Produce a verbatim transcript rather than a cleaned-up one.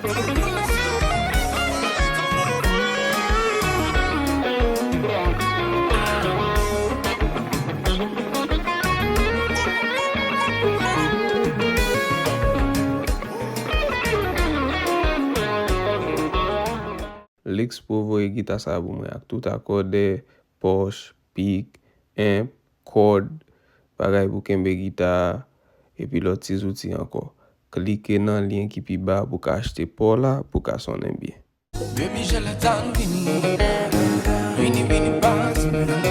Lexpo voye gita sa pou mwen ak tout akòdè, pòch, pik, enp, kòd, bagay pou kenbe gita a, epi lòt ti zouti ankò. Klike nan lyen ki pi ba pou w ka achte pa w la pou w ka sonnen byen. Baby, je l'attends, vini. Vini, vini, pas.